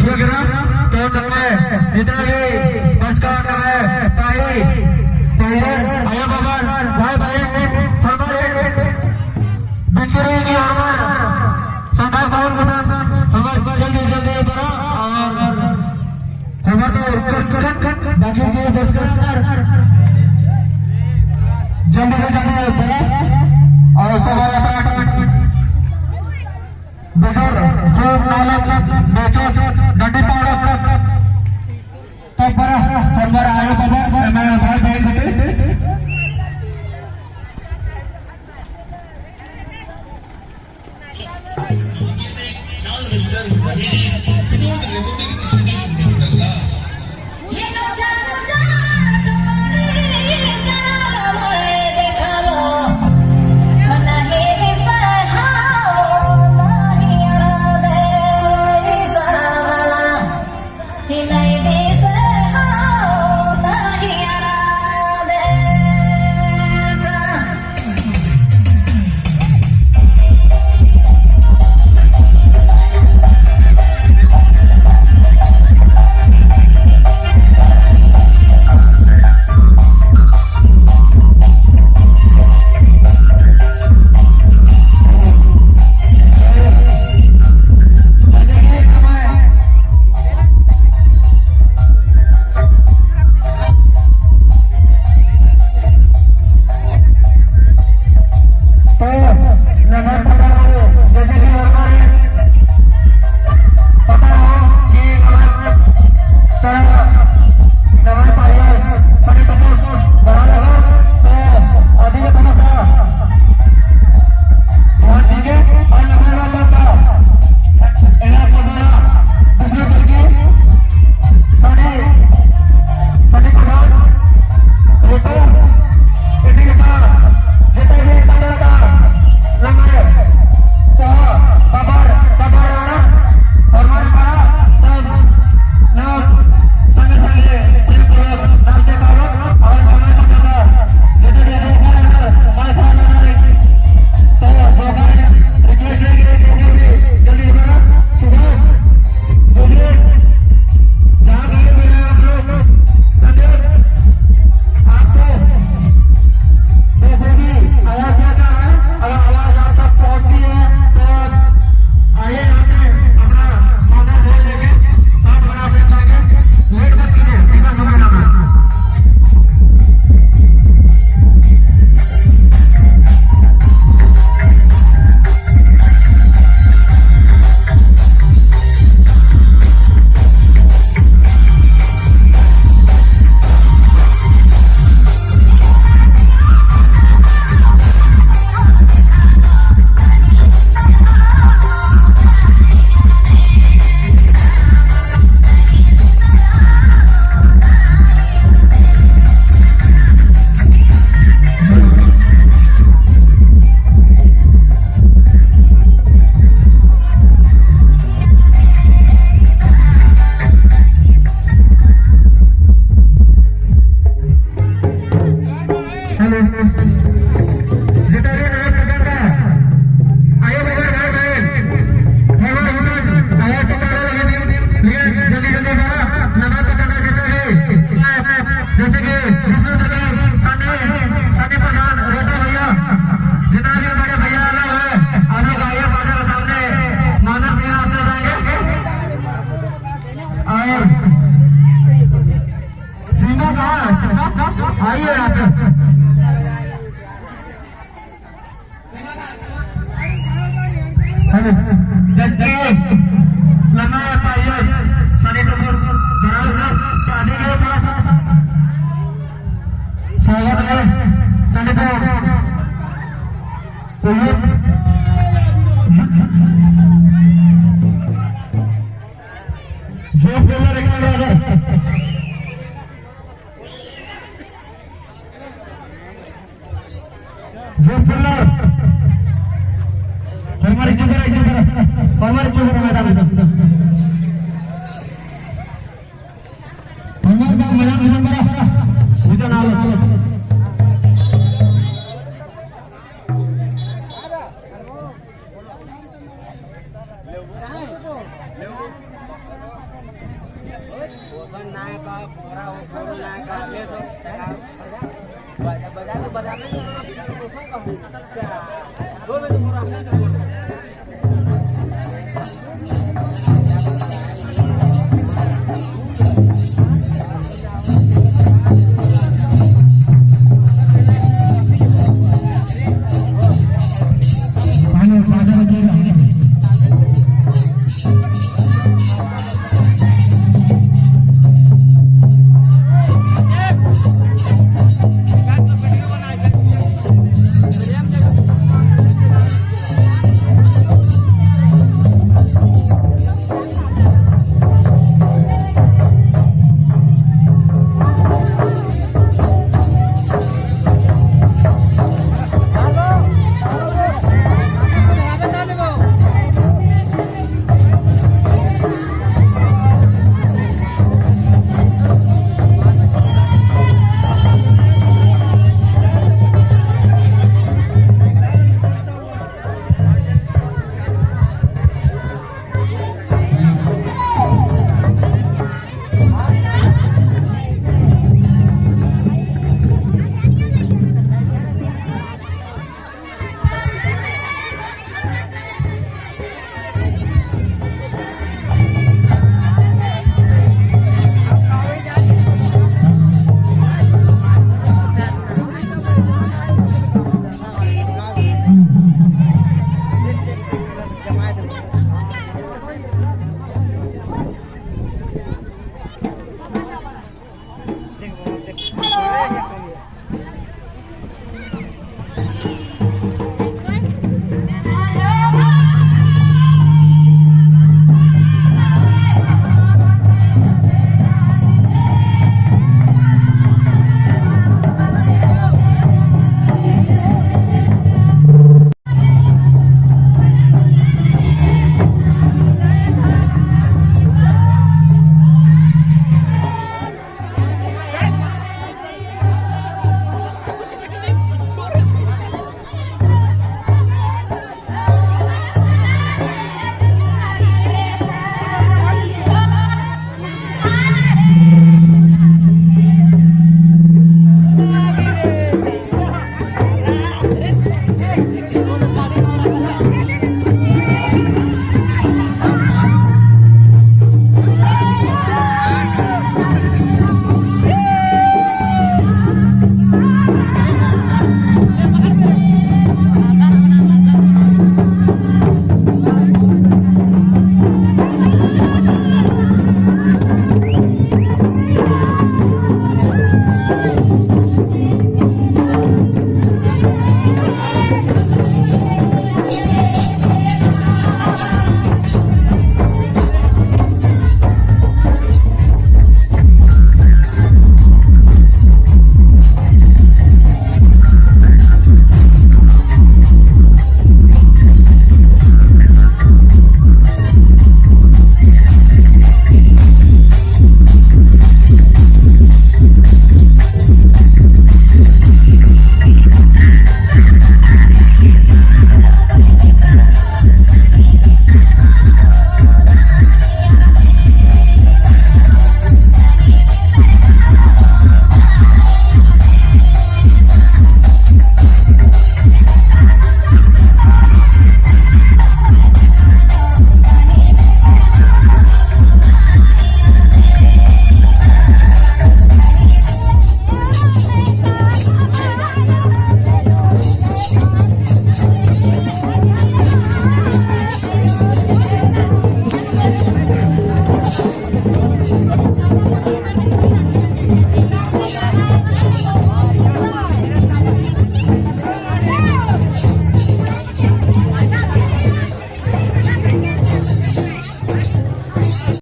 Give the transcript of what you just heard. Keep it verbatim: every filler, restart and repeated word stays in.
तो नम्है जितना भी बरचका नम्है पाही, पाही, आयो बाबा, भाई, भाई, हमारे बिखरे की हमार संभाग बाउर के साथ हमार जल्दी, जल्दी बरा और हमार तो बाकी जो बरचका जल्दी से जल्दी बरा और शोभा यात्रा बेजोर, धूप, नालक, बेचोट, डंडी पाड़ोट, तब बरा, हमार आयो बाबा, एमा भाई, भाई, भाई। तो नम्है पता रहो, जैसे कि हर बार पता रहो कि नम्है, तो नम्है पायस, सनी टपोस, बड़ा लगा, तो अभी के थोड़ा सा ध्यान दीजिए, और नम्है वाला का, एला को बोला, दूसरे चल के, सनी, सनी प्रधान, एटू, एटी का, जितने भी कलर का, नम्है, तो, कबर, कबर आना, और हमारे बड़ा, तब, नाम, संगे संगे, बिल्कुल, नाम के कालो, और हमारे बड़ा, जितने भी जोकर हैं, हमारे साथ लगा रहे, तो जोकर request है कि जोकर भी जल्दी बना, सुभाष, दुबे, जहाँ कहीं भी हैं आप लोग, संजय, आपको वो भी आवाज पहुंचा है, अगर आवाज आप तक पहुंचती है तो आइए, यहाँ पे अपना मौका दे लेके साथ बना सकता है। लेट मत कीजिए, बिना समय ना। हेलो। जितना भी नया पकड़ता, आयो बगर भाई बहन, हमारे हुसैन, आवाज तो ताला लगे दिन, लेकिन जल्दी जल्दी करा, नया पकड़ता जितना भी, जैसे कि विष्णु दत्ता, सनी, सनी प्रधान, रोटा भैया, जितना भी बड़े भैया आ रहे हैं, आप लोग आइए बाजार के सामने, मानस के रास्ते जाएंगे। आए। सीमा कहाँ है? सीमा? आइए यहाँ पे। हेलो। जैसे लम्है पायस, सनी टपोस, बड़ा लगा, तो आगे गए थोड़ा सा। स्वागत है। तनिको। तो ये जो बोला, जो बोला। हमारे चुप रहा, चुप रहा। हमारे चुप रहा, मैदान में सब, सब। हमारे बाप मैदान में सब रहा। पूजा ना लो।